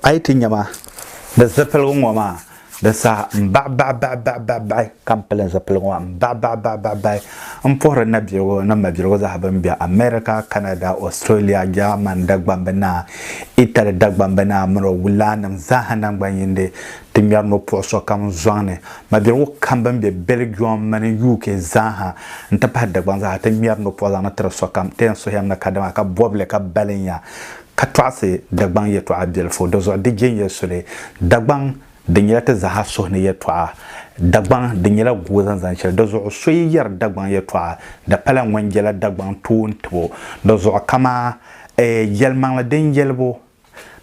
A yi ti nya ma di zipiligu ŋɔ maa, di saha m baɣi baɣi baɣi baɣi baɣi baɣi ka m pili n zipiligu maa m baɣi baɣi baɣi baɣi baɣi m puhiri nabiligu ni mabiligu zaa bɛn be America, Canada, Australia, German Dagbamb naa, Italy Dagbamb naa mini o wulaannim zaaha naŋgbanyindi ti ŋmɛri nɔpuɣu sokam zɔŋ ni. Mabiligu kam bɛn be Belgium mini UK zaaha nti pahi Dagbaŋ zaaha ti ŋmɛri nɔpuɣu zaŋ ni tiri sokam. Ti yɛn suhiyam ni kadama ka bɔbili ka balinya ka tɔɣisi Dagbaŋ yɛtɔɣa bilifu. Di zuɣu di je n-yɛli suli, Dagbaŋ, di nyɛla ti zaaha suhu ni yɛtɔɣa. Dagbaŋ, di nyɛla guo zaŋ zani shɛli. Di zuɣu so yi yɛri Dagbaŋ yɛtɔɣa, di pala ŋun jɛla Dagbaŋ toon tibo. Di zuɣu kamaa, eh, yɛlimaŋli din yɛlibu,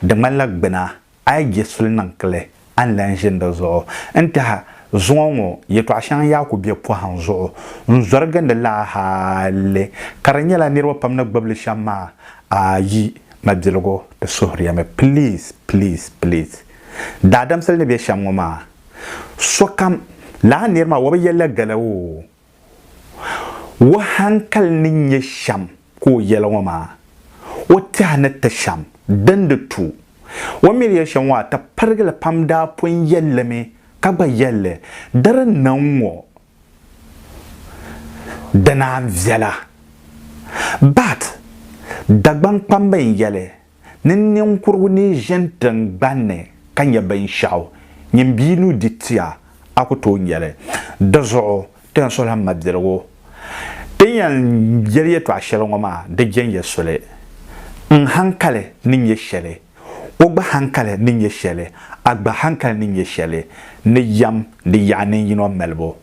di ŋmanila gbuna. A yi je suli niŋ kili, a ni lan ʒini di zuɣu. N tɛha, zuŋɔ ŋɔ yɛtɔɣ shɛŋa yaa ku be pɔhim zuɣu n-zɔri gindi la hali ka di nyɛla niriba pam ni gbubi li shɛm maa. Ayi, mabiligu, ti suhiriyami, please, please, please. Daadamsili ni be shɛm ŋɔ maa, sokam, lala niri maa o bi yɛlila gala oo. O hankali ni nyɛ shɛm ka o yɛli ŋɔ maa, o tɛha ni ti shɛm, din di tu. O mi ni yɛli shɛm ŋɔ maa, ti pirigili pam daa pun yɛli li mi ka gba yɛli li, di di niŋ ŋɔ, di naan viɛla. But, Dagbaŋ kpamba n-yɛli ni ninkurugu ni ʒini tiŋgbani ni ka nya binshɛɣu, nyin bia nuu di tia, a ku tooi nya li. Di zuɣu ti yɛn suhila m mabiligu, ti ni yɛn yɛli yɛtɔɣ shɛli ŋɔ maa, di jɛn ya soli. N haŋkali ni nyɛ shɛli, o gba haŋkali ni nyɛ shɛli, a gba haŋkali ni nyɛ shɛli, ni yɛm di yaɣi nin yino malibu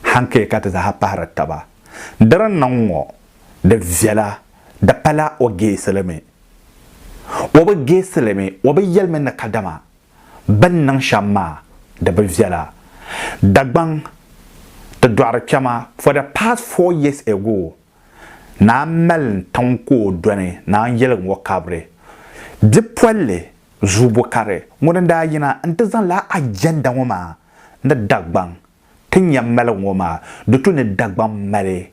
haŋkaya ka ti zaa pahiri taba. Di di niŋ ŋɔ, di viɛla, di pala o geesi li mi. O bi geesi li mi, o bi yɛlimi ni kadama bɛ ni niŋ shɛm maa di bi viɛla. Dagbaŋ ti dɔɣiri kpɛma for the past 4 years ago, Naa mali tiŋ ka o dɔni naa n-yɛligi ŋɔ kabiri bipolli zuubu kari ŋuni n-daa yina nti zaŋ lala agenda ŋɔ maa ni Dagbaŋ ti nya maligu ŋɔ maa di tu ni Dagbaŋ mali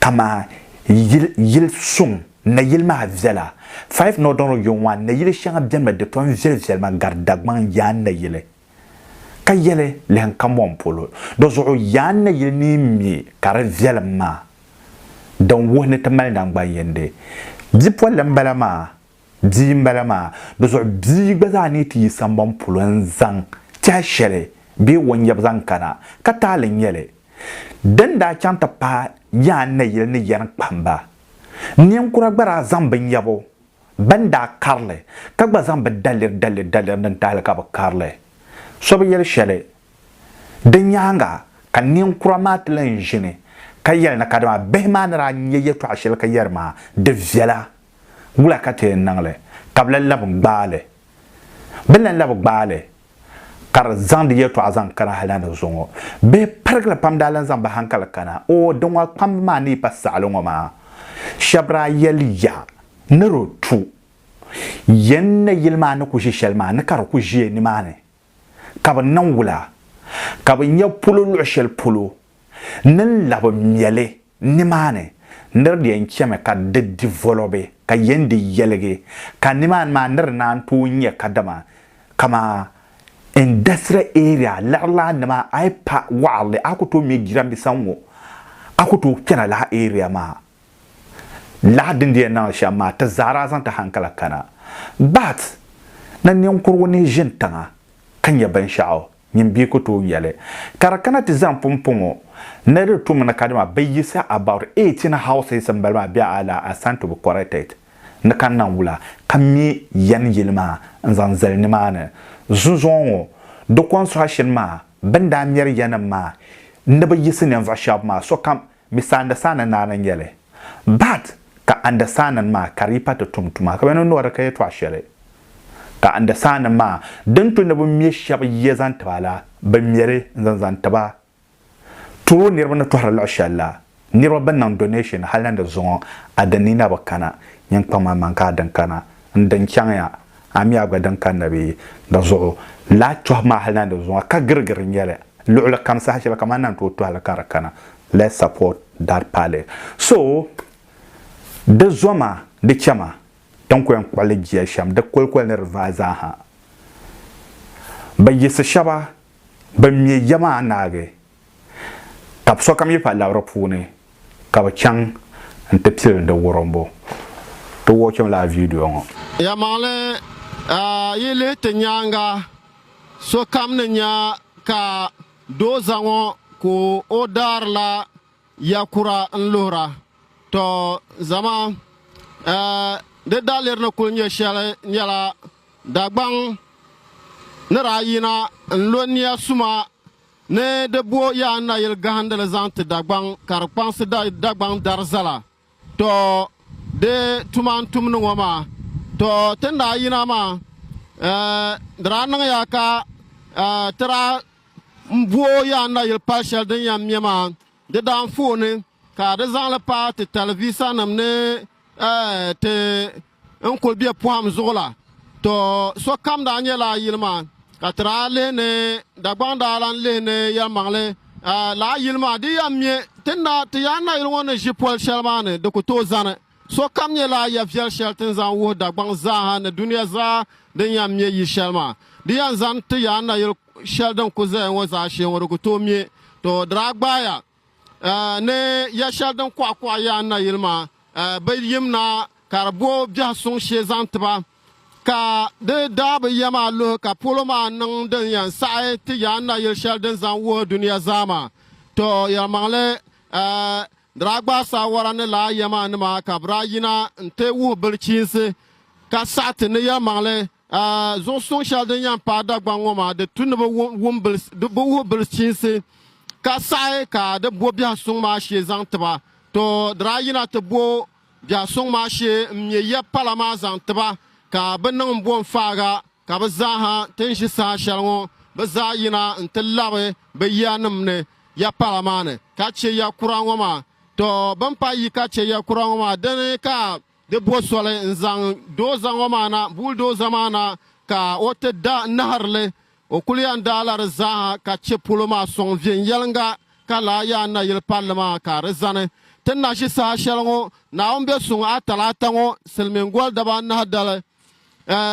kaman yili suŋ nayili maa viɛla. Five Northern Region ŋɔ nayili shɛŋa beni mi di tom viɛli viɛli mi gari Dagbaŋ Yaan nayili ka yɛli lihi n-ka mɔŋ polo. Di zuɣu Yaan nayili ni mi ka di viɛlim maa din wuhi ni ti mali naŋgban yindi. Bipolli m-bala maa Bia m-bala maa, di zuɣu bia gba zaa ni ti yi sambani polo n-zaŋ tɛha shɛli bee o nyɛbu zaŋ kana, ka taali n-nyɛ li. Din daa chaŋ ti paai Yaan nayili ni yɛn kpahim ba, ninkura gba daa zaŋ bɛ nyɛbu bɛn daa kari li, ka gba zaŋ bɛ daliri daliri daliri din tahi li ka bɛ kari li. So bi yɛli shɛli. Di nyaaŋa ka ninkura maa ti lan ʒini ka yɛli ni kadama bihi maa ni daa nya yɛtɔɣ shɛli ka yɛri maa, di viɛla. Wula ka ti yɛn niŋ li ka bɛ lan labi gbaai li? Bɛ ni lan labi gbaai li ka di zaŋ di yɛtɔɣa zaŋ kana hal na ni zuŋɔ. Bihi pirigili pam daa lan zaŋ bɛ haŋkali kana, Oo, di ŋɔ kpamba maa ni yi pa saɣili ŋɔ maa, shɛba daa yɛli ya ni di tu yɛn nayili maa ni ku ʒi shɛli maa ni ka di ku ʒiya nimaani. Ka bɛ niŋ wula? Ka bɛ nya polo luɣ shɛli polo ni n-labi me li nimaani ni di yɛn chɛmi ka di divɔlɔbi ka yɛn di yɛligi, ka nimaani maa ni di naan tooi nyɛ kadama kaman industrial area liɣirilaannima a yi pa waɣirili a ku tooi me jirambisa ŋ-ŋɔ a ku tooi kpɛna lala area maa. Lala din di yɛn niŋdi shɛm maa ti zaa daa zaŋ ti hankali kana but ni ninkurugu ni ʒini tiŋa ka nya binshɛɣu nyin bia ku tooi nya li. Ka di kana ti zani pumpɔŋɔ ni di tumi ni kadama bɛ yiɣisi about 18 houses m-bala maa bɛ ala are stand to be corrected ni ka niŋ wula ka me yan yili maa n-zaŋ zali nimaani. Zunzuŋɔ ŋɔ di construction maa bɛ ni daa mɛri yanima maa ni bɛ yiɣisi ninvuɣ shɛba maa sokam Mister Andasani naani n-nyɛ li. But ka Andasani maa ka di yi pa ti tum tuma ka bɛ ni nɔri ka yɛtɔɣ shɛli. Ka Andasani maa din tu ni bɛ me shɛba yiya zaŋ ti ba la, bɛ me li n-zaŋ zaŋ ti ba. Turo niriba ni tɔhiri luɣ shɛli la, niriba bɛn niŋ donation hali na ni zuŋɔ, a din ni na bi kana, nyin kpaŋ ma maŋ ka a din kana. N din chaŋya, a mi a gba din kanna bee? Di zuɣu lala tɔhi maa hali na ni zuŋɔ ka girigiri n-nyɛ li luɣili kam saha shɛli kamani na ni tooi tɔhi li ka di kana. Let's support that party. So, di zoma, di chama, din ku yɛn kpuɣi li jia shɛm, di kolikoli ni di vaai zaa ha. Bɛ yiɣisi shɛba bɛn me ya maa naagi, ka sokam yi pa labiri puuni, ka bɛ chaŋ nti pili di wurimbu. Ti wɔchim lala vidiyo ŋɔ. Yɛlimaŋli, yi lihi ti nyaaŋa, sokam ni nya ka dooza ŋɔ ka o daarila ya kura n-luhira. Tɔ! Zama di daliri ni kuli nyɛ shɛli nyɛla Dagbaŋ ni daa yina n-lo nia suma ni di bo Yaa nayili gahindili zaŋ ti Dagbaŋ ka di kpaŋsi Dagbaŋ darizala, tɔ di tuma n-tumdi ŋɔ maa. Tɔ ti ni daa yina maa, di daa niŋya ka ti daa bo Yaa nayili pali shɛli din yɛn me maa di daanfooni ka di zaŋ li paai ti taliviisanima ni ti n kuli be pɔhim zuɣu la, to sokam daa nyɛ lala yili maa, ka ti daa lihi ni Dagbaŋ daa lan lihi ni yɛlimaŋli lala yili maa di yɛn me ti na ti Yaan Nayili ŋɔ ni ʒi poli shɛli maa ni di ku tooi zani. Sokam nyɛ lala ya viɛl shɛli ti ni zaŋ wuhi Dagbaŋ zaaha ni dunia zaa din yɛn me yili shɛli maa di yɛn zani ti Yaan Nayili shɛli din ku zaya ŋɔ zaashee ŋɔ di ku tooi me. To di daa gbaaya Ni ya shɛli din kɔɣikɔɣi yaa nayili maa, bɛ yim na ka di bo biɛhi suŋ shee zaŋ ti ba, ka di daa bi ya maa luhi ka polo maa niŋ din yɛn saɣi ti yaa nayili shɛli din zaŋ wuhi dunia zaa maa. Tɔ! Yɛlimaŋli, di daa gbaai saawara ni lala ya maa nima ka bɛ daa yina nti wuhi bilichiinsi ka saɣi ti ni yɛlimaŋli Zuɣu suŋ shɛli din yɛn paai Dagbaŋ ŋɔ maa, di tu ni bɛ wuhi bilichiinsi ka saɣi ka di bo biɛhi suŋ maa shee zaŋ ti ba. To di daa yina ti bo biɛhi suŋ maa shee m-me ya pala maa zaŋ ti ba ka bɛ niŋ m-bo n-faaga ka bɛ zaaha ti ni ʒi saha shɛli ŋɔ bɛ zaa yina nti labi bɛ yianima ni ya pala maa ni ka che ya kura ŋɔ maa. To bɛ ni paai yi ka che ya kura ŋɔ maa dini ka Di bo soli n-zaŋ dooza ŋɔ maa na, buldooza maa na, ka o ti da nahiri li. O kul yɛn daala di zaaha ka che polo maa sɔŋ viɛnyɛliŋga ka laa yaa nayili palli maa ka di zani. Ti ni na ʒi saha shɛli ŋɔ, Naawuni be suŋ a talaata ŋɔ silimiin goli daba anahi dali,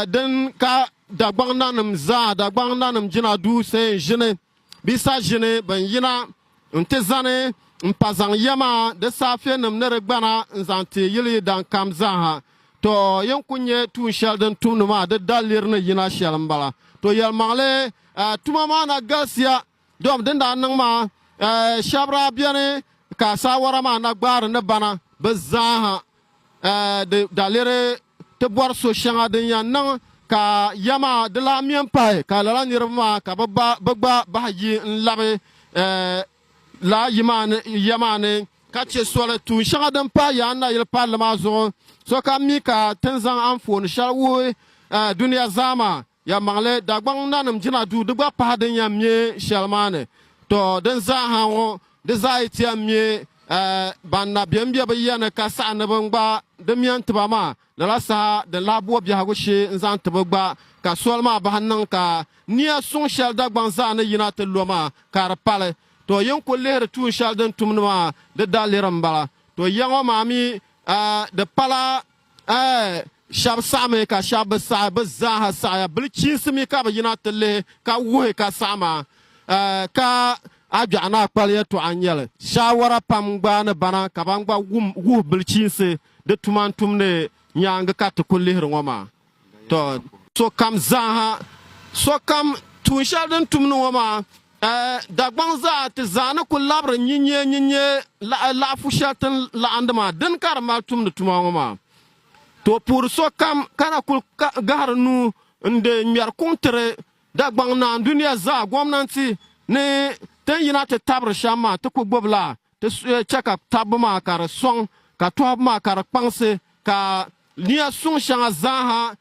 din ka Dagbaŋ nanim zaa, Dagbaŋ nanim jina duu see n-ʒini bɛ sa ʒini bɛn yina Nti zani m-pa zaŋ ya maa di saafenim ni di gbana n-zaŋ ti yili yi daŋ kam zaaha. To, yin ku nya tuun shɛli din tumdi maa di daliri ni yina shɛli m-bala. To, yɛlimaŋli, tuma maa na galisiya, dom din daa niŋ maa, shɛba daa beni ka saawara maa na gbaari ni bana bɛ zaaha. Di daliri ti bɔri so shɛŋa din yɛn niŋ ka ya maa di lahi me m-pahi ka lala niriba maa ka bɛ gba bahi yi n-labi lala ya maa ni ka che soli tuun shɛŋa din pahi Yaan Nayili palli maa zuɣu. Sokam mi ka ti ni zaŋ anfooni shɛli wuhi dunia zaa maa, yɛlimaŋli Dagbaŋ nanim jina duu di gba pahi din yɛn me shɛli maa ni. Tɔ! Din zaaha ŋɔ di zaa yi ti yɛn me ban na be m-be bɛ ya ni ka saɣi ni bɛ gba di me n-ti ba maa, lala saha din lahi bo biɛhigu shee n-zaŋ ti bɛ gba ka soli maa bahi niŋ ka nia suŋ shɛli Dagbaŋ zaa ni yina ti lo maa ka di pali. Tɔ! Yi ni kuli lihiri tuun shɛli din tumdi maa di daliri m-bala. Tɔ! Ya ŋɔ maa mi di pala Shɛba saɣimi ka shɛba bi saɣi, bɛ zaaha saɣiya. Bilichiinsi mi ka bɛ yina ti lihi ka wuhi ka saɣi maa, ka a gbiɛɣu ni a kpali yɛtɔɣa n-nyɛ li. Shaawara pam n-gbaai ni bana ka ban gba wuhi bilichiinsi di tuma n-tumdi nyaaŋa ka ti kuli lihiri ŋɔ maa. Tɔ! Sokam zaaha, sokam tuun shɛli din tumdi ŋɔ maa, Dagbaŋ zaa ti zaa ni kuli labiri nyinyee nyinyee laɣifu shɛli ti ni laɣindi maa, dini ka di mali tumdi tuma ŋɔ maa? To puuri sokam ka na kuli gahiri nuu n-di ŋmɛri kuŋ tiri Dagbaŋ naa dunia zaa gomnanti ni ti ni yina ti tabiri shɛm maa, ti kuli gbubila ti chɛ ka tabbu maa ka di sɔŋ, ka tɔhibu maa ka di kpaŋsi, ka nia suŋ shɛŋa zaaha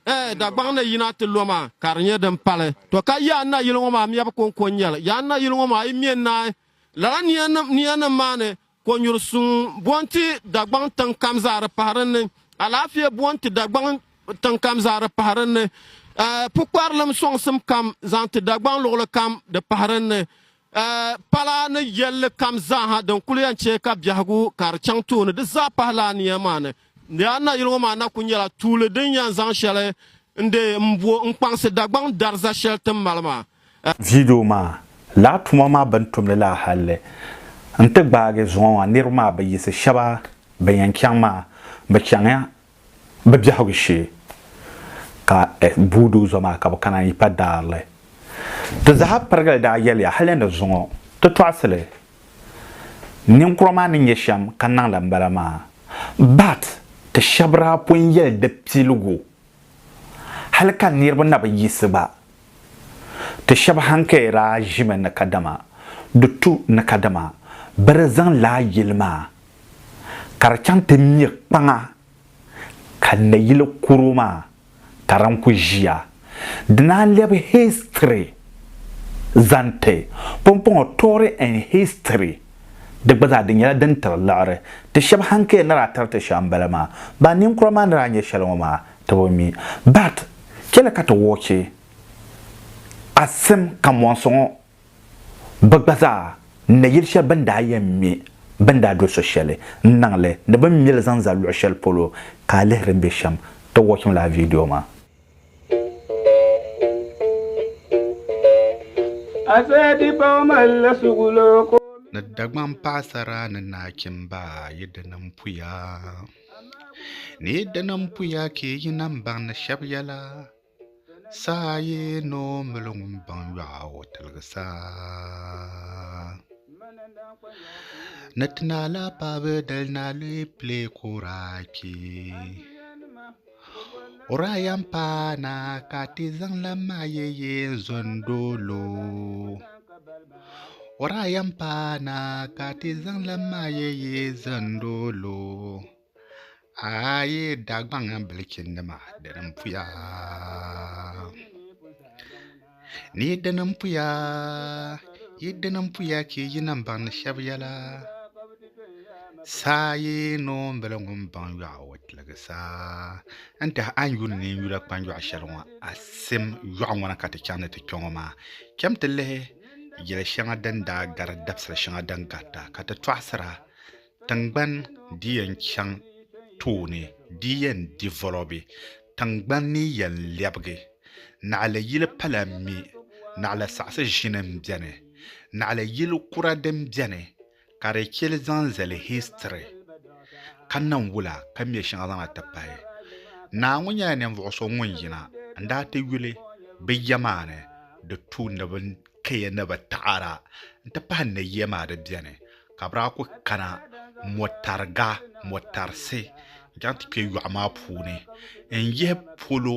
Ɛɛ, Dagbaŋ ni yina ti lo maa, ka di nyɛ din pali. To ka Yaan nayili ŋɔ maa mɛbu kɔŋko n-nyɛ li. Yaan nayili ŋɔ maa yi me n-naai lala nianim maa ni, konyuri suŋ bo n-ti Dagbaŋ tiŋ kam zaa di pahi din ni, alaafee bo n-ti Dagbaŋ tiŋ kam zaa di pahi din ni, ɛɛ, pukparilim sɔŋsim kam zaŋ ti Dagbaŋ luɣili kam di pahi din ni, ɛɛ, pala ni yɛlli kam zaaha din kuli yɛn che ka biɛhigu ka di chaŋ tooni di zaa pahi lala nia maa ni. Di a nayili ŋɔ maa na kuli nyɛla tuuli din yɛn zaŋ shɛli n-deei m-bo n-kpaŋsi Dagbaŋ dariza shɛli ti ni mali maa. Video maa, lala tuma maa bini tumdi la halli n-ti gbaagi zuŋɔ maa niriba maa bi yiɣisi shɛba ban yɛn chaŋ maa bɛ chaŋya bɛ biɛhigu shee ka bulldozer maa ka bɛ kana n-yi pa daari li. Ti zaa pirigili daa yɛliya hali ni zuŋɔ ti tɔɣisi li ninkura maa ni nyɛ shɛm ka niŋ li m-bala maa but ti shɛba daa pun yɛli di piligu hali ka niriba na bi yiɣisi gba. Ti shɛba hankaya daa ʒimi ni kadama di tu ni kadama bɛ di zaŋ lala yili maa ka di chaŋ ti ŋme kpaŋa ka nayili kuro maa ka di n-ku ʒiya. Di naan lɛbi history zaŋ ti pumpɔŋɔ Tory and history di gba zaa di nyɛla din tiri liɣiri ti shɛba hankaya ni daa tiri ti shɛm m-bala maa. Ba ninkura maa ni daa nyɛ shɛli ŋɔ maa ti bi mi but chɛli ka ti wɔchi Asim Kamɔnsi ŋɔ bɛ gba zaa nayili shɛli bɛ ni daa yɛn me bɛ ni daa doli so shɛli n-niŋ li ni bɛ ni me li zaŋ zali luɣ shɛli polo ka a lihi din be shɛm. Ti wɔchim lala vidiyo maa. Ni Dagbaŋ paɣisara ni nachimba yi di niŋ puya. Ni yi di niŋ puya ka yi na baŋ ni shɛba yɛla. Saa yi ni o mali ŋun baŋ yɔɣu o tiligi saa. Ni ti naala paɣaba dali naa lui pili ka o daa kpi. O daa yɛn paai na ka ti zaŋ la mayeye n-zo n-dol o. O daa yɛn paai na ka ti zaŋ la mayeye zo n-dol o. Aai Dagbaŋ bilichindima dini m-puya. Ni dini m-puya, yi dini m-puya ka yi na baŋ ni shɛba yɛla. Saa yi noombili ŋun baŋ yɔɣu o tiligi saa. N tɛha a ni yuli ni n yula kpanjɔɣu shɛli ŋɔ Asim yɔɣu ŋɔ ni ka ti chaŋ ni ti kpe ŋɔ maa. Cham ti lihi yɛl shɛŋa din daa gari dabisili shɛŋa din garita ka ti tɔɣisira Tiŋgbani di yɛn chaŋ tooni di yɛn divɔlɔbi, tiŋgbani ni yɛn lɛbigi. Naɣila yili pala m-mi, naɣila saɣisi ʒini m-beni, naɣila yili kura din beni ka di chɛ li zaŋ zali history ka niŋ wula ka me shɛŋa zaŋ na ti pahi. Naa ŋɔ nyɛla ninvuɣ so ŋun yina n-daa ti yuli bɛ ya maa ni di tu ni bɛ kaya ni bɛ taɣira nti pahi ni ya maa di beni ka bɛ daa ku kana mɔtariga, mɔtarisi n-chaŋ ti kpe yɔɣu maa puuni n-yihi polo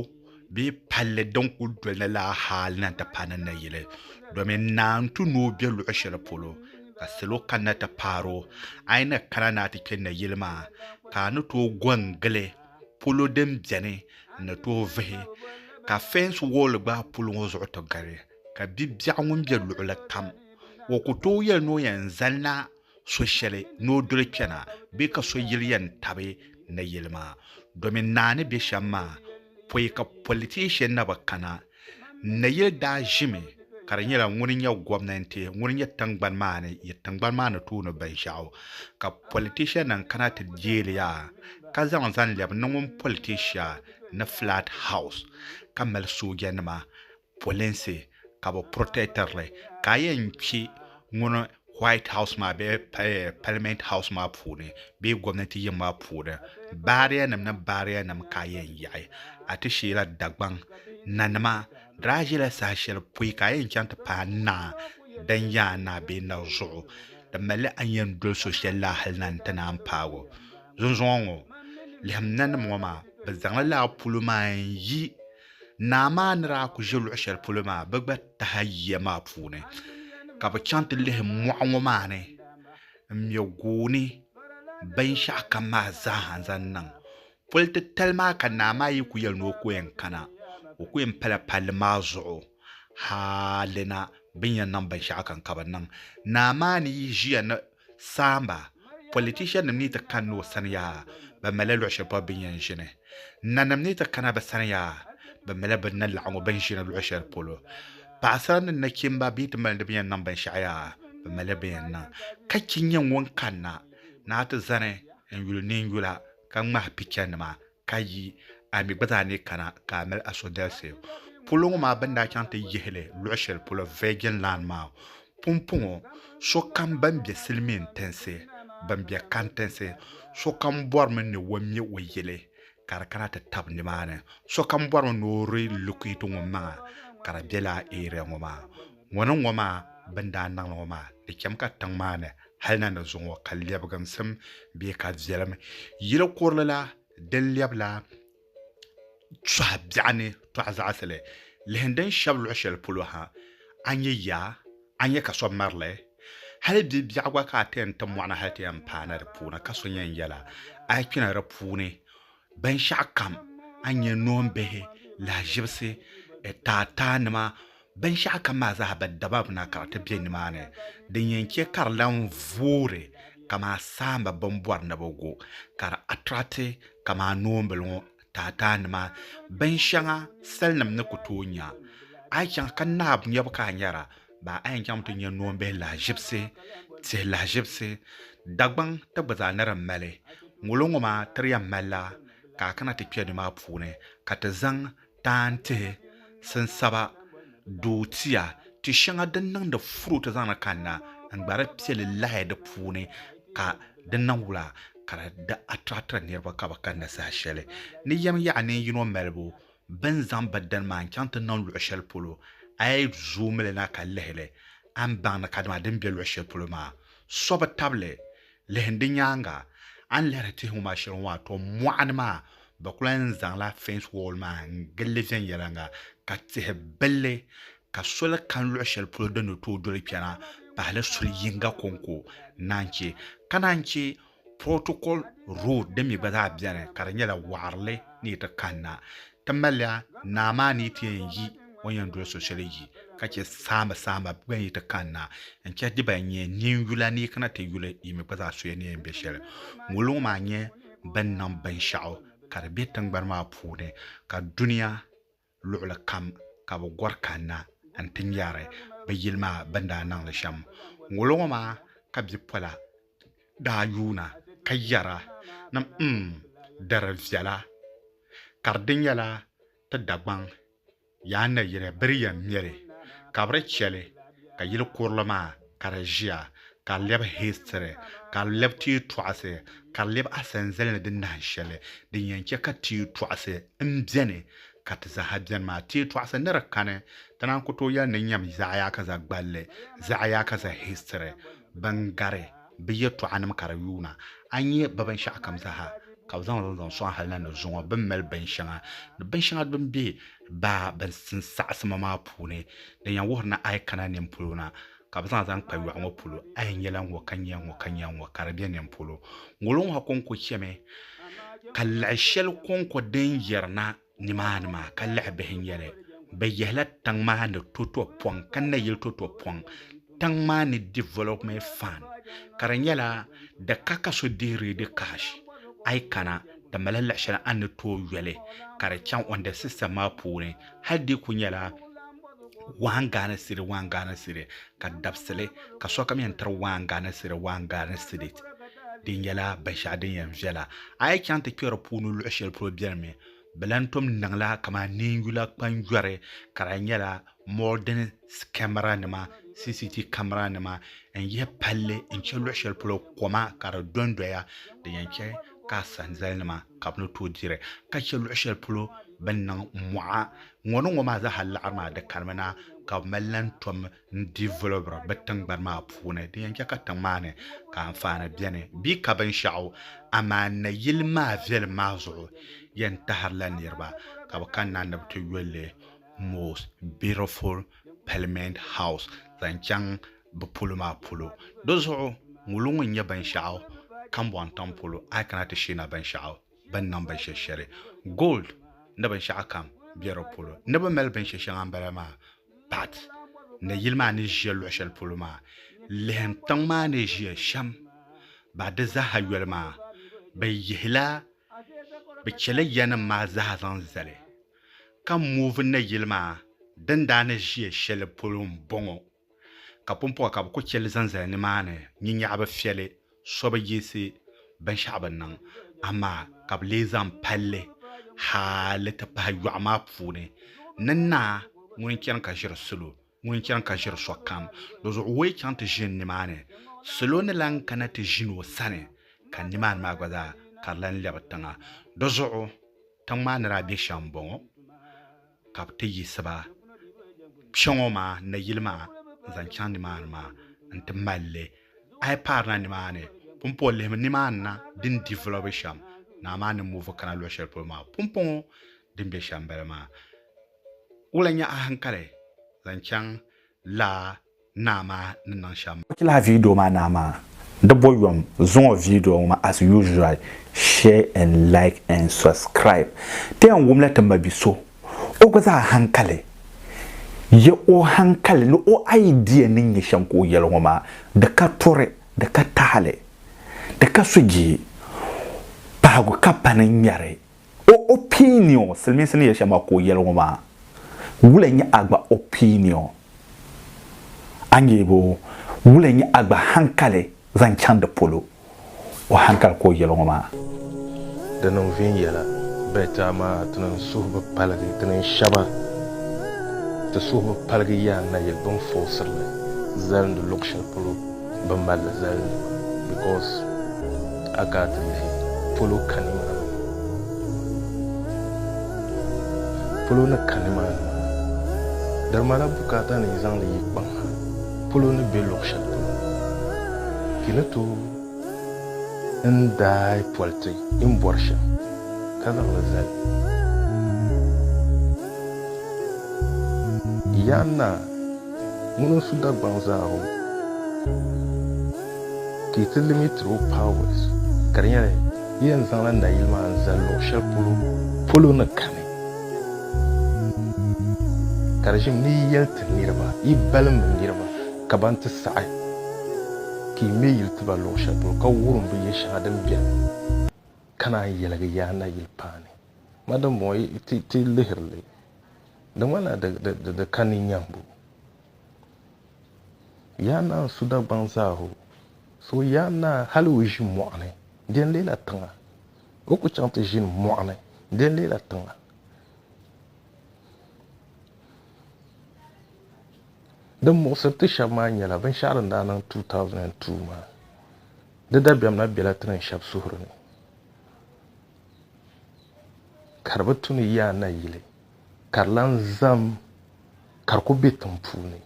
bee palli din kuli doli ni lala hali na nti paai ni nayili domin naa n-tu ni o be luɣ shɛli polo ka salo kanna ti paari o. A yi ni kana ni a ti kpe nayili maa ka a ni tooi go n-gili polo din beni n-ni tooi vihi ka fɛnsi wɔɔli gba polo ŋɔ zuɣu ti gari ka bi'biɛɣu ŋun be luɣili kam o ku tooi yɛli ni o yɛn zalila so shɛli ni o doli kpɛna bee ka so yili yɛn tabi nayili maa domin naa ni be shɛm maa pɔi ka politician na bi kana nayili daa ʒimi ka di nyɛla ŋuni n-nyɛ gomnanti ŋuni n-nyɛ tiŋgbani maa ni yi tiŋgbani maa ni tooni binshɛɣu ka politician nim kana ti deeli yaa ka zaŋ zaŋ lɛbi ni ŋun politician ni flat house ka mali soojanima polinsi ka bɛ protectiri li ka a yɛn kpe ŋuni White House maa bee Parliament House maa puuni bee gomnanti yiŋ maa puuni baariya nim ni baariya nim ka a yɛn yaɣi a ti sheela Dagbaŋ nanima di daa ʒila saha shɛli pɔi ka a yɛn chaŋ ti paai naa din yaa naa bee na zuɣu di malila a ni yɛn doli so shɛli la hali na n-ti naan paagi o zunzuŋɔ ŋɔ lihim nanima ŋɔ maa bɛ zaŋla lala polo maa n-yi Naa maa ni daa ku ʒe luɣ shɛli polo maa, bɛ gba tahi yiya maa puuni, ka bɛ chaŋ ti lihi mɔɣu ŋɔ maa ni m-me gooni binshɛɣukam maa zaaha n-zaŋ niŋ. Pol titali maa ka naa maa yi ku yɛli ni o ku yɛn kana, o ku yɛn pala palli maa zuɣu hali na bɛ ni yɛn niŋ binshɛɣukam ka bɛ niŋ. Naa maa ni yi ʒiya ni saamba, politician nim ni ti kanna o sani yaa, bɛ malila luɣ shɛli polo bɛ ni yɛn ʒini. Nanim ni ti kana bɛ sani yaa, bɛ malila bɛ ni laɣingu bɛ ni ʒini luɣ shɛli polo. Paɣasara ni nachimba bɛ yi ti mali ni bɛ yɛn niŋ binshɛɣu yaa, bɛ malila bɛ yɛn niŋ. Ka chi nyɛ ŋun kanna ni a ti zani n-yuli ninyula ka ŋmahi pichanima ka yi. A mi gba zaa ni kana ka a mali a sodalisi. Polo ŋɔ maa bɛ ni daa chaŋ ti yihi li luɣ shɛli polo Virgin Land maa, pumpɔŋɔ sokam ban be silimiin tinsi, ban be kantinsi, sokam bɔrimi ni o me o yili ka di kana ti tabi nimaani. Sokam bɔrimi ni o relocate ŋun maŋa ka di be lala area ŋɔ maa. Ŋɔ ni ŋɔ maa bɛ ni daa niŋli ŋɔ maa, di chami ka tiŋ maa ni hali na ni zuŋɔ ka lɛbiginsim bee ka viɛlim yili kurili la din lɛbila tɔhi biɛɣu ni tɔhi zaɣisili. Lihim din shɛbi luɣ shɛli polo ha, a nya yaa, a nya ka so mari li. Hali bi biɛɣu gba ka a ti yɛn ti mɔɣu ni hali ti yɛn paana di puuni ka so yɛn yɛla, a yi kpɛna di puuni binshɛɣu kam a ni nya noombihi, lahaʒibisi, taataanima, binshɛɣu kam maa zaa bɛ daba na ka di ti be nimaani. Din yɛn chɛ ka di lan voori kaman saamba bɛn bɔri ni bɛ gu ka di atiraati kaman noombili ŋɔ taataanima, binshɛŋa salinim ni ku tooi nya. A yi chaŋ ka naab nyabu ka a nyara, baa a yɛn chaŋmi ti nya noombihi lahaʒibisi, tihi lahaʒibisi, Dagbaŋ ti gba zaa ni di mali. Ŋolo ŋɔ maa ti di yɛn malila ka a kana ti kpe ni maa puuni ka ti zaŋ taan tihi, sinsaba, doo tia, ti shɛŋa din niŋdi fruit zaŋdi kanna n-gba di piɛli lahi di puuni ka di niŋ wula ka di attractiri niriba ka bɛ kanna saha shɛli. Ni yɛm yaɣa nin yino malibu Bɛ ni zaŋ ba dini maa n-chaŋ ti niŋ luɣ shɛli polo, a yi zooi li na ka lihi li, a ni baŋ ni kadama din be luɣ shɛli polo maa so bi tabi li. Lihim di nyaaŋa, a ni lihiri tihi ŋɔ maa shɛli ŋɔ maa, tɔ mɔɣuni maa, bɛ kul yɛn zaŋla fence wall maa n-gili li viɛnyɛliŋga, ka tihi bili li, ka soli kani luɣ shɛli polo din ni tooi doli kpɛna pahila soli yiŋga kɔŋko naan chɛ, ka naan chɛ Protocol road din mi gba zaa beni ka di nyɛla waɣirili ni yi ti kanna ti maliya naa maa ni yi ti yɛn yi o ni yɛn doli so shɛli yi ka chɛ saamba saamba gba ni yi ti kanna n chɛ di ban nyɛ ninyula ni yi kana ti yuli yi mi gba zaa soya ni yɛn be shɛli ŋolo ŋɔ maa nyɛ bɛn niŋ binshɛɣu ka di be tingbani maa puuni ka dunia luɣili kam ka bɛ gɔri kanna nti nyari bɛ yili maa bɛ ni daa niŋ li shɛm. Ŋolo ŋɔ maa ka bipola daa yuuna ka yɛra ni M di di viɛla ka di di nyɛla ti Dagbaŋ yaa nayili bɛ di yɛn me li ka bɛ di chɛ li ka yili kurili maa ka di ʒiya ka di lɛbi history, ka di lɛbi ti tɔɣisi, ka di lɛbi asanzali ni di nahin shɛli din yɛn chɛ ka ti tɔɣisi m-beni ka ti zaaha beni maa. Ti tɔɣisi ni di kani, ti naan ku tooi yɛli ni nyam zaɣiyaakaza gballi, zaɣiyaakaza history, bɛn gari bɛ yɛtɔɣanim ka di yuuna. A nya bɛ binshɛɣukam zaaha ka bɛ zaŋ li zaŋ sɔŋ hali na ni zuŋɔ bɛ ni mali binshɛŋa ni binshɛŋa din be baa bɛn saɣisima maa puuni din yɛn wuhiri ni a yi kana nini polo na ka bɛ zaŋ zaŋ kpa yɔɣu ŋɔ polo, a yɛn nyɛla ŋ-ŋɔ ka nya ŋ-ŋɔ ka nya ŋ-ŋɔ ka di be nini polo. Ŋolo ŋɔ ha kɔŋko chɛmi ka liɣi shɛli kɔŋko din yirina nimaani maa ka liɣi bihi n-nyɛ li. Bɛ yihila tiŋ maa ni toto pɔŋ ka nayili toto pɔŋ tiŋ maa ni development fund ka di nyɛla di ka ka so deei ready cash a yi kana di malila liɣi shɛli a ni tooi yoli ka di chaŋ on the system maa puuni hali di ku nyɛla one Ghana cedi one Ghana cedi ka dabisili ka sokam yɛn tiri one Ghana cedi one Ghana cedi di nyɛla binshɛɣu din yɛn viɛla a yi chaŋ ti kpɛ di puuni luɣu shɛli polo biɛni mi bi lan tom niŋla kamani ninyula kpanjɔri ka di nyɛla modern kamɛra nima CCTV kamɛra nima n yihi palli n chɛ luɣu shɛli polo koma ka di dondoya din yɛn chɛ ka asanzali nima ka bi ni tooi diri ka chɛ luɣu shɛli polo bi ni niŋ mɔɣa Ŋɔ ni ŋɔ maa zaa liɣiri maa di kanimi na ka bɛ mali lan tom n-developiri bɛ tiŋgbani maa puuni. Din yɛn chɛ ka tiŋ maa ni ka anfaani beni bee ka binshɛɣu, amaa nayili maa viɛlim maa zuɣu yɛn tahirila niriba ka bɛ kanna ni bɛ ti yoli li Most Beautiful Parliament House zaŋ chaŋ bɛ polo maa polo. Di zuɣu ŋolo ŋɔ n-nyɛ binshɛɣu Kambɔntiŋ polo a yi kana ti sheena binshɛɣu. bɛ ni niŋ binshɛ shɛli. Gold ni binshɛɣu kam be di polo. Ni bɛ mali binshɛ shɛŋa m-bala maa but nayili maa ni ʒiya luɣ shɛli polo maa lihim tiŋ maa ni ʒiya shɛm ba di zaaha yoli maa bɛ yihila bɛ chɛla yanim maa zaa zaŋ zali ka muuvi nayili maa din daa ni ʒiya shɛli polo m-bɔŋɔ. Ka pumpɔŋɔ ka bɛ ku chɛ li zaŋ zali nimaani nyinyaɣa bi fiɛli, so bi yiɣisi, binshɛɣu bi niŋ, amaa ka bɛ lee zaŋ palli. hali ti pahi yɔɣu maa puuni ni naa ŋuni n-chani ka ʒiri salo, ŋuni n-chani ka ʒiri sokam. Di zuɣu o yi chaŋ ti ʒini nimaani, salo ni lan kana ti ʒini o sani, ka nimaani maa gba zaa ka di lan lɛbi tiŋa. Di zuɣu tiŋ maa ni daa be shɛm m-bɔŋɔ, ka bɛ ti yiɣisi ba kpe ŋɔ maa nayili maa n-zaŋ chaŋ nimaani maa nti mali li. A yi paarina nimaani, pumpɔŋɔ lihimi nimaani na din develop shɛm, naa maa ni move kana luɣ shɛli polo maa pumpɔŋɔ din be shɛm m-bala maa. Wula n-nyɛ a hankali zaŋ chaŋ lala naa maa ni niŋ shɛm. Watch lala video maa naa maa di bo yom zuŋɔ video ŋɔ maa as usual share and like and subscribe ti yɛn wumla ti mabi so o gba zaa hankali ye o hankali ni o idea ni nyɛ shɛm ka o yɛli ŋɔ maa di ka turi di ka taali di ka sujee pahigu ka pani ŋmɛri O opinion, silimiinsi ni yɛli shɛm maa ka o yɛli ŋɔ maa, wula n-nyɛ a gba opinion? A ni bo, wula n-nyɛ a gba hankali zaŋ chaŋ di polo? O hankali ka o yɛli ŋɔ maa. Di niŋ viɛnyɛla but amaa ti niŋ suhu bi paligi, ti niŋ shɛba ti suhu bi paligi yaa nayili bɛ ni forciri li zalindi luɣ shɛli polo bɛ ni mali li zalindi maa because a ka a ti lihi polo ka nimaani polo ni ka nimaani maa di malila bukaata ni yi zaŋdi yi kpaŋ ha polo ni be luɣ shɛli polo yi ni tooi n daai politi yi ni bɔri shɛm ka zaŋ li zali Yaan-Naa ŋuni n-su Dagbaŋ zaa o ka yi ti limitiri o powers ka di nyɛla yi yɛn zaŋla nayili maa n-zali luɣ shɛli polo, polo ni kani. Ka di ʒimi ni yi yɛli ti niriba, yi balimmi niriba ka ban ti saɣi ka yi me yili ti ba luɣ shɛli polo ka wurim bɛ ya shɛŋa din beni ka naan yɛligi yaa nayili paani. Ma dimbɔŋɔ yi ti lihiri li, di ŋmanila di ka ninyaŋbu. Yaa naa n-su Dagbaŋ zaa hoo. So yaa naa hali o ʒi mɔɣu ni, di yɛn leela tiŋa. O ku chaŋ ti ʒini mɔɣu ni, di yɛn leela tiŋa. Din muɣisiri ti shɛba maa nyɛla binshɛɣu din daa niŋ 2002 maa. Di dabiɛm na bela ti niŋ shɛba suhuri ni ka di bi tu ni yaa nayili. Ka di lan zam ka di ku be tiŋ puuni.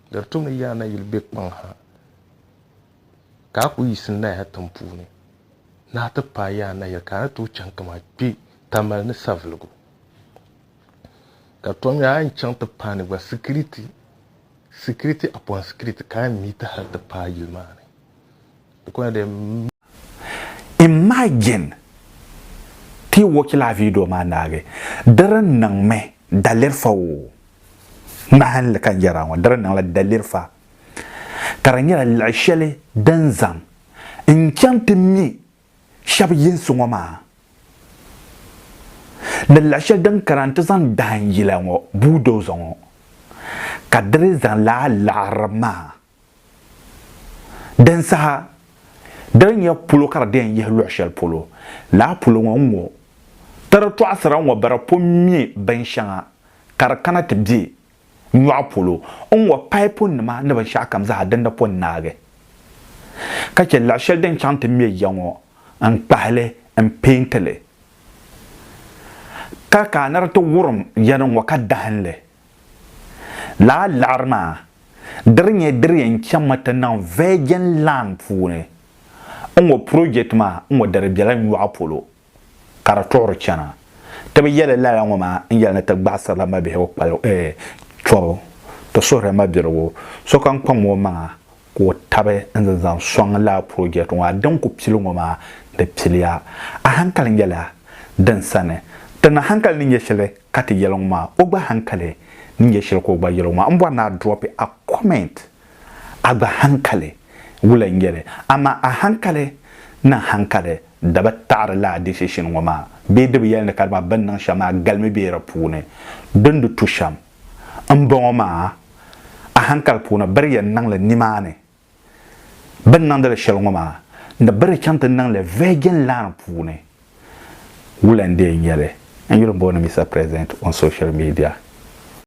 Di di tum ni yaa nayili be kpaŋ ha, ka a ku yiɣisi n-naya tiŋ puuni ni a ti paai yaa nayili ka a ni tooi chaŋ kaman kpe Tamale ni Savelugu. Ka tom yaa a ni chaŋ ti paai ni gba security, security upon security ka a yɛn meeti hali ti paai yili maa ni. Di ku nyɛla di Imagine ti watch lala video maa naagi di di niŋmi daliri fa o ŋmahinli ka n yɛra ŋɔ di di niŋla daliri fa ka di nyɛla liɣi shɛli din zaŋ n chaŋ ti mi shɛba yinsi ŋɔ maa ni liɣi shɛli din kana n ti zaŋ dahim yila ŋɔ bulldozer ŋɔ ka di di zaŋ lala liɣiri maa Din saha, di ni nyɛ polo ka di di yɛn yihi luɣ shɛli polo, lala polo ŋɔ n-ŋɔ, ti di tɔɣisira ŋɔ bɛ di pun me binshɛŋa ka di kana ti be nyɔɣu polo n-ŋɔ paipunima ni binshɛɣukam zaa din di pun naagi, ka chɛ luɣ shɛli din chaŋ ti me ya ŋɔ n-kpahi li m-peenti li, ka ka a ni di ti wurim ya ni ŋɔ ka dahim li. Lala liɣiri maa di di nyɛ di di yɛn chaŋmi ti niŋ virgin land puuni n-ŋɔ project maa n-ŋɔ di di bela nyɔɣu polo ka di tuɣiri chana. Ti bi yɛli lala ŋɔ maa n-yɛli ni ti gbaɣisirila mabihigu kpali eh tɔbu, ti suhirila mabiligu sokam kpaŋmi o maŋa ka o tabi n-zaŋ zaŋ sɔŋ lala project ŋɔ a din ku pili ŋɔ maa di piliya. A hankali nyɛla din sani ti ni hankali ni nyɛ shɛli ka ti yɛli ŋɔ maa o gba hankali ni nyɛ shɛli ka o gba yɛli ŋɔ maa. M bɔri ni a drop a comment a gba hankali wula n-nyɛ li amaa a hankali ni hankali di bi taɣiri lala decision ŋɔ maa bee di bi yɛli ni kadama bɛ ni niŋ shɛm maa galimi be di puuni din di tu shɛm m-bɔŋɔ maa a hankali puuni bɛ di yɛn niŋ li nimaani bɛ ni niŋdi li shɛli ŋɔ maa ni bɛ di chaŋ ti niŋ li virgin land puuni wula n-dee nyɛ li? N yuli m-booni Mister President on social media.